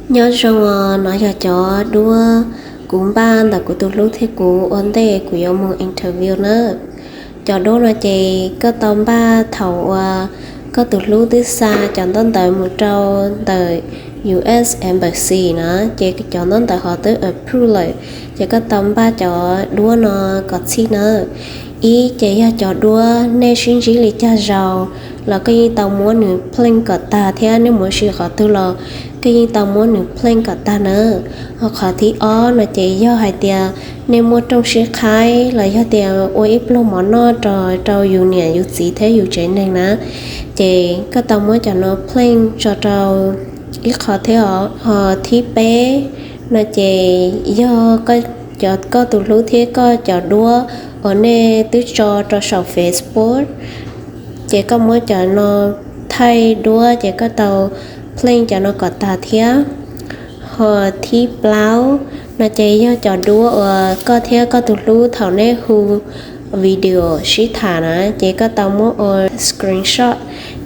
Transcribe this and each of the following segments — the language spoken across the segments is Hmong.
Nyob zoo os, no yog cov duab kuv npaj ntawm kuv tus hlub thiab kuv ua ntej kuv yuav mus interview na. Cov duab no ces koj tau npaj thaum uas koj tus hlub twb xa cov ntaub ntawv mus rau ntawm U S Embassy na, ces cov ntaub ntawv ho twb approve lawm, ces koj tau npaj cov duab no kom txhij na. Ib ces yog cov duab nej sib ntsib li cas zaus los koj yeej tau muab nws plain kom tag thiab, nej mus ua si qhov twg los koj yeej tau muab nws plain kom tag na. Ho qhov thib ob no ces yog hais tias nej muaj rooj sib qhaib los yog tias ua ib pluag mov noj rau yus niam yus txiv thiab yus tsev neeg na, ces koj tau muab cov no plain tso rau ib qho thiab os. Ho thib peb no ces yog koj tus hlub thiab koj cov duab uas nej twb tso rau saum Facebook, ces koj muab cov no thaij duab ces koj tau plain cov no kom tag thiab. Ho thib plaub no ces yog cov duab uas koj thiab koj tus hlub thaum nej hu video sib tham na, ces koj tau muab ua screenshot,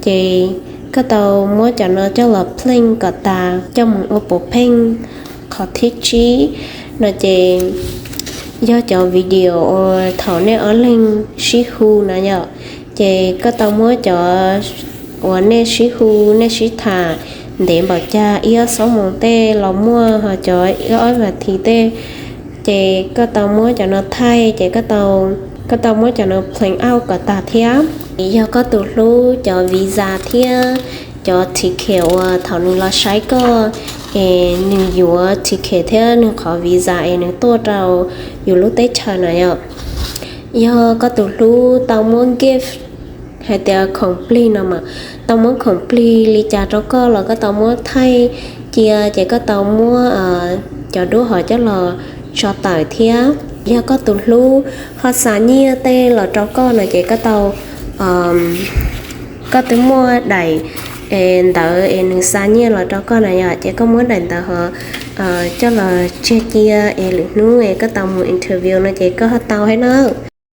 ces koj tau muab cov no coj los plain kom tas coj mus ua puav pheej. Qhov thib tsib no ces yog cov video uas thaum nej ob leeg sib hu na yom, ces koj tau muab cov uas nej sib hu nej sib tham ntev npaum cas, ib ob xuab moos tej los muaj, ho cov ib ob vas thiv tej, ces koj tau muab cov no thaij ces koj tau muab cov no plain out kom tag thiab. Yog koj tus hlub cov visa thiab cov ticket uas thaum nws los saib koj es nws yuav ticket thiab nws qhov visa es nws tuaj rau yus lub teb chaws na yom. Yog koj tus hlub tau muab gift hais tias khoom plig no mas, tau muab khoom plig li cas rau koj los koj tau muab thaij cia ces koj tau muab cov duab hov coj los tso tawm thiab. Yog koj tus hlub ho xa nyiaj tej los rau koj no ces koj tau koj twb muaj daim ntawv es nws xa nyiaj los rau koj na yom, ces koj muab daim ntawv hov coj los tseg cia es lwm hnub es koj tau mus interview no ces koj ho tau thiab na.